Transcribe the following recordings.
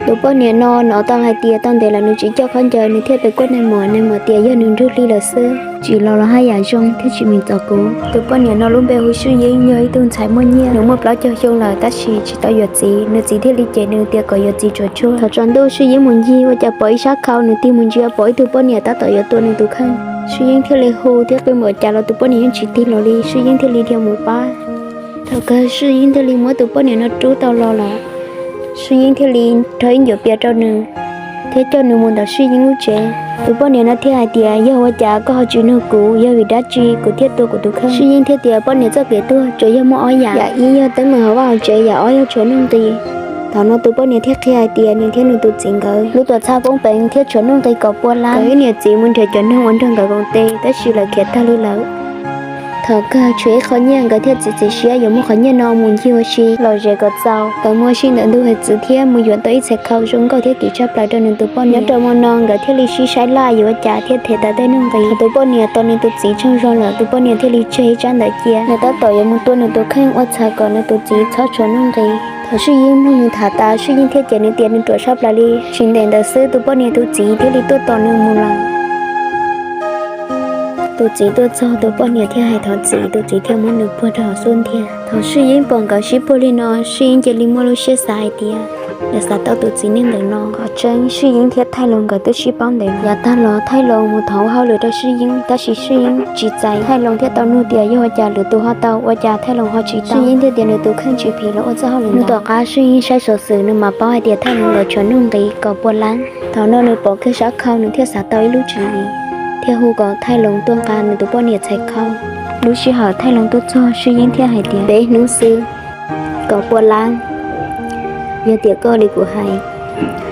Tus poj niam no hnov tau hais tias tau ntev lawm nws tsis coj khaub ncaws, nws thiaj pes kuaj nais muam, nais muam tias yog nws nrug hli lawm xwb, tsis los los haj yam zoo thiab tsis meem txom kuv. Tus poj niam no lub npe hu Swj Yeeb, yog ib tug ntxhais muaj nyiaj, nws muaj plaub caug xyoo lawm tab sis tsis tau yuav txiv, nws txiv thiaj li cem nws tias kom yuav txiv tsuas tsuag. Thaum tsaus ntuj Swj Yeeb mus ncig ua cas pom ib sab khau, nws tig mus ntsia pom ib tug poj niam tab tom yuav tua nws tus kheej. Swj Yeeb thiaj li hu thiab qw npaum cas los tus poj niam yeej tsis tig los li, Swj Yeeb thiaj li dhia mus pab. Thaum kawg Swj Yeeb thiaj li muab tus poj niam no rub tau los lawm. Swj Yeeb thiaj li rho ib ncuav pias rau nws thiab coj nws mus ntawm Swj Yeeb lub tsev. Tus poj niam no thiaj hais tias, yog ua cas koj ho tsis nug kuv, yog vim dab tsi kuv thiaj tua kuv tus kheej? Swj Yeeb thiaj tias, poj niam txoj kev tuag tsuas yog muaj ob yam, yam ib yog teeb meem hauv vaj hauv tsev, yam ob yog tshuav nuj nqis. Thaum no tus poj niam thiaj qhia hais tias nws thiab nws tus txiv nkawd lub tuam txhab poob peev thiab tshuav nuj nqis kaum pua lab, nkawd ib niam txiv mus nrhiav cov noog ua nrog nkawd koom tes tab sis lawv khiav tag li lawm. Thaum kawg tshuav ib qho nyiaj, nkawd thiaj txiav txim siab yuav muab qhov nyiaj no mus ncig ua si lom zem kom txaus kom muaj sij ntawm ntuj hais txwv thiab mus yuav tau ib txhais khau zoo nkauj thiab kim tshaj plaws rau nws tus poj niam. Nyob rau hmo no nkawd thiaj li sib saib laj yuav ua cas thiaj them tau tej nuj nqis. Thaum tus poj niam tos nws tus txiv tsaug zog lawm, tus poj niam thiaj li tseg ib tsab ntawv cia, nws tab tom yuav mus tua nws tus kheej ua txhawm kom nws tus txiv txhob tshuav nuj nqis. Thaum Swj Yeeb mloog nws tham tas, Swj Yeeb thiaj cem nws tias nws ruam sab plaws li. Tsis ntev ntawd xwb tus poj niam tus txiv thiaj li tuaj tos nws mus lawm. Tus txiv tuaj txog tus poj niam thiaj hais thov txim, tus txiv thiaj muab nws puag rau hauv xub ntiag. Thaum Swj Yeeb pom nkawd sib puag li no, Swj Yeeb cia li muaj lub siab xav hais tias nws xav tau tus txiv neej ntawm no. Qhov tseeb Swj Yeeb thiab Thaij Loos nkawd twb sib paub ntev. Yav tag los Thaij Loos mus thov ua hauj lwm rau Swj Yeeb tab sis Swj Yeeb tsis txais. Thaij Loos thiaj tau nug tias yog ua cas lwm tus ho tau ua cas Thaij Loos ho tsis tau. Swj Yeeb thiaj tias nws tus kheej tsis phim los ua txoj hauj lwm ntawd. Tom qab Swj Yeeb saib xov xwm nws mam paub hais tias Thaij Loos nkawd tshuav nuj nqis kaum pua lab. Thaum no nws pom kiag sab khau nws thiaj xav tau ib lub tswv yim thiab hu kom Thaij Loos tuaj nqa nws tus poj niam txhais khau. Lub sij hawm Thaij Loos tuaj txog Swj Yeeb thiaj hais tias peb hnub xwb kaum pua lab, yog tias koj li kuv hais.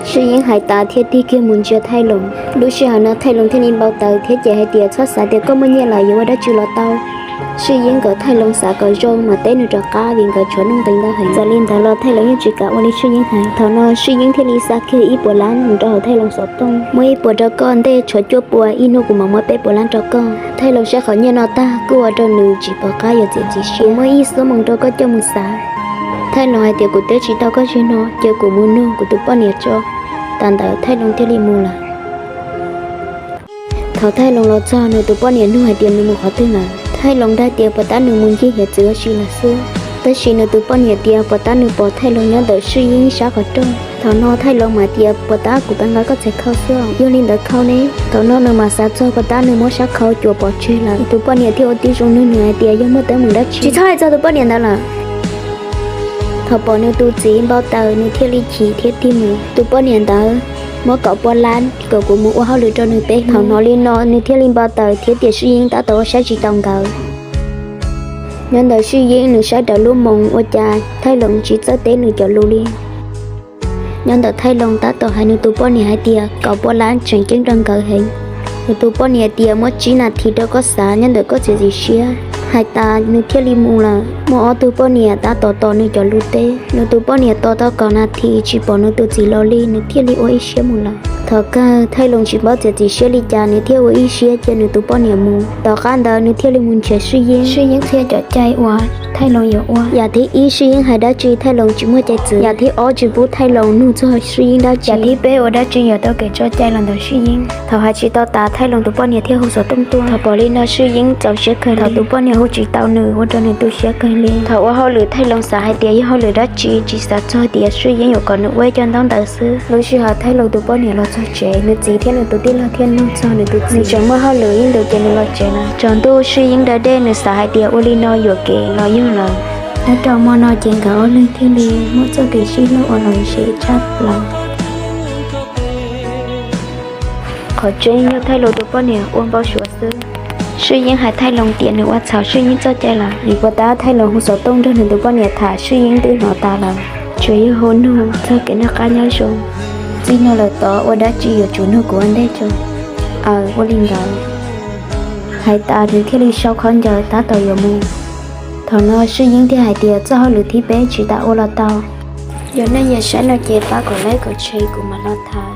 Swj Yeeb hais tas thiaj tig kiag mus ntsia Thaij Loos. Lub sij hawm no Thaij Loos thiaj li npau taws thiab cem hais tias txhob xav tias koj muaj nyiaj lawm yuav ua dab tsi los tau. Swj Yeeb kom Thaij Loos xav kom zoo mas teb nws rov qab vim nkawd tshuav nuj nqis ntau heev. Txawm li ntawd los Thaij Loos yeej tsis kam ua li Swj Yeeb hais. Thaum no Swj Yeeb thiaj li xa kiag ib puas lab mus rau hauv Thaij Loos xov tooj, muaj ib puas rau koj, ntej tshuav cuaj pua, ib hnub kuv mam muab peb puas lab rau koj. Thaij Loos saib qhov nyiaj no tag kuj ua rau nws tsis pom qab yuav txiav txim siab. Kuv muab ib xuab moos rau koj coj mus xav. Thaij Loos hais tias kuv teb tsis tau koj zaj no, cia kuv mus nug kuv tus poj niam tso. Tas ntawd Thaij Loos thiaj li mus lawm. Thaum Thaij Loos los txog nws tus poj niam nug hais tias nws mus qhov twg lawm. Thaij Loos dag tias puas tab nws mus ncig hiav txwv ua si lawm xwb. Tab sis nws tus poj niam tias puas tab nws pom Thaij Loos nyob ntawm Swj Yeeb sab qhov rooj. Thaum no Thaij Loos mam tias puas tab kuv pab nqa koj txhais khau xwb, yog li ntawd khau ne? Thaum no nws mam xav txog puas tab nws muab sab khau cuam pov tseg lawm. Tus poj niam thiaj ua tib zoo nug nws hais tias yog muaj teeb meem dab tsi. Tsis txhob hais txog tus poj niam ntawd lawm. Thaum pom nws tus txiv npau taws nws thiaj li chim thiab tig mus. Tus poj niam ntawd muab kaum pua lab kom kuv mus ua hauj lwm rau nws peb hnub. Thaum hnov li no nws thiaj li npau taws thiab tias Swj Yeeb tab tom ua saib tsis taus nkawd. Nyob ntawm Swj Yeeb nws saib raws lub moos ua cas Thaij Loos tsis txawj teb nws cov lus li. Nyob ntawm Thaij Loos tab tom hais nws tus poj niam hais tias kaum pua lab tseem ceeb rau nkawd heev. Nws tus poj niam tias muab tsib nas this rau koj xav nyob ntawm koj txiav txim siab. Hais tas nws thiaj li mus lawm. Muaj ob tug poj niam tab tom tos nws cov lus teb. Nws tus poj niam tos tau kaum nas this tsis pom nws tus txiv los li, nws thiaj li ua ib siab mus lawm. Thaum kawg Thaij Loos tsis paub txiav txim siab li cas, nws thiaj ua ib siab cia nws tus poj niam mus. Tom qab ntawd nws thiaj li mus nrhiav Swj Yeeb. Swj Yeeb qhia cov cai uas Thaij Loos yuav ua. Yam thib ib, Swj Yeeb hais dab tsi Thaij Loos tsis muaj cai txwv. Yam thib ob, tsis pub Thaij Loos nug txog Swj Yeeb dab tsi. Yam thib peb, ua dab tsi yuav tau kev tso cai los ntawm Swj Yeeb. Thaum hais tsis tau tas, Thaij Loos tus poj niam thiaj hu xov tooj tuaj. Thaum pom li no Swj Yeeb txaus siab kawg li. Thaum tus poj niam hu tsis tau nws ua rau nws tu siab kawg li. Thaum ua hauj lwm Thaij Loos xav hais tias yog hauj lwm dab tsi, tsis xav txog tias Swj Yeeb yuav kom nws ua ib co ntaub ntawv xwb. Lub sij hawm Thaij Loos tus poj niam los txog tsev, nws txiv thiab nws tus tij laug thiaj nug txog nws tus txiv. Nws tseem muaj hauj lwm ib ntus ces nws los tsev lawm. Tsaus ntuj Swj Yeeb da dej, nws xav hais tias ua li no yuam kev los yog lawm. Nyob rau hmo no ces nkawd ob leeg thiaj li muaj txoj kev sib hlub uas lom zem tshaj plaws. Qhov tseeb yog Thaij Loos tus poj niam ua npau suav xwb. Swj Yeeb hais Thaij Loos tias nws ua txhaum Swj Yeeb txoj cai lawm. Vim puas tab Thaij Loos hu xov tooj nrog nws tus poj niam tham, Swj Yeeb twb hnov tas lawm. Tsuas yog hu nug txog kev noj qab nyob zoo. Txij no lawm tod ua dab tsi yuav tsum nug kuv ua ntej tso. Aws, ua li ntawd. Hais tas nws thiaj li sau khaub ncaws tab tom yuav mus. Thaum no Swj Yeeb thiaj hais tias txoj hauj lwm thib peb tsis tas ua los tau. Yog nej nyiam saib no ces pab kom like kom share kuv mam los tham.